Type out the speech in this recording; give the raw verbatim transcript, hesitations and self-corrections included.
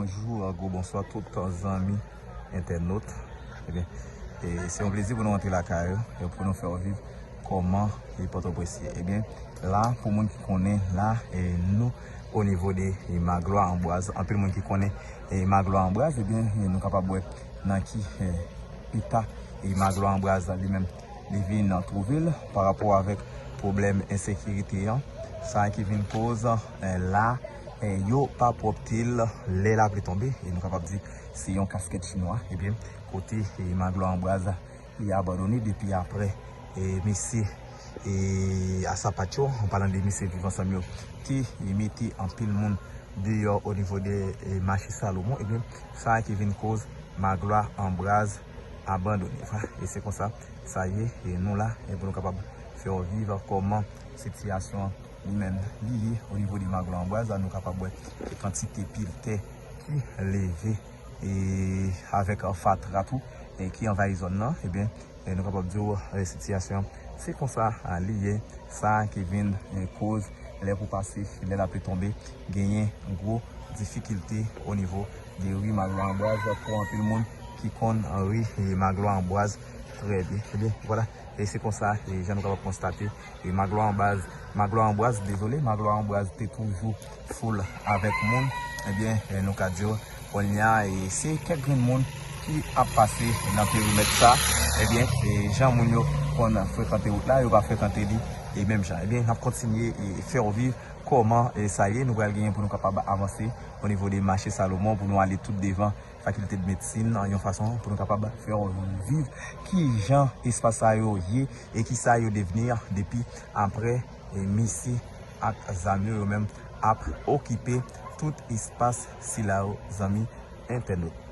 Bonjou, gwo bonswa tout zanmi entènot. Ebyen, e, se yon plezi pou nou rantre lakay ou, e pou nou fè w viv kòman e Pòtoprens ye. Ebyen, la, pou moun ki konnen, la, e, nou, o nivo de, e, Magloire Ambroise, anpil moun ki konnen, e, Magloire Ambroise, ebyen, e, nou kapab wè nan ki, e, eta, e, Magloire Ambroise li menm, li vin twouve l pa rapò avèk pwoblèm ensekirite an. Sa ki vin koz, e, la, e, yo pa pwòpte l lè lapli tonbe. E nou kapab di se yon kaskèt chinwa, ebyen, kote, e, Magloire Ambroise li abandone depi apre, e, mesye, e, Asa Patcho, an palan de mesye Viv Ansanm yo, te, e, mete anpil moun deyò o nivo de, e, mache Salomon, ebyen, sa ki vin koz Magloire Ambroise abandone. E se konsa sa ye, e nou la, e pou nou kapab fè w viv kòman sitiyasyon an li menm li ye o nivo de Magloire Ambroise. Nou kapab wè kantite pil tè ki leve e avèk fatra tou, e ki anvayi zòn nan, ebyen, e nou kapab di w, e, sitiyasyon an, se konsa, a, li ye. Sa ki vin, e, koz lè pou pase, lè lapli tonbe, genyen gwo difikilte o nivo de ri Magloire Ambroise pou anpil moun ki konn ri, e, Magloire Ambroise trè byen. Ebyen, vwala. E se konsa, e jan nou kapab konstate, e Magloire Ambroise, Magloire Ambroise, dezole, Magloire Ambroise te toujou full avèk moun. Ebyen, e nou ka di w, kounye a, e se kèk grenn moun ki ap pase nan perimèt sa. Ebyen, e jan moun yo konn frekante wout la, yo pa frekante li, e menm jan. Ebyen, n ap kontinye e fè w viv kòman, e sa ye, nou pral genyen pou nou kapab avanse o nivo de mache Salomon, pou nou ale tout devan Fakilte de Medsin, yon fason pou nou kapab fè w viv ki jan espas sa yo ye e ki sa yo devni depi apre, e, mesye ak zam yo, yo menm ap okipe tout espas sila yo, zanmi entènot.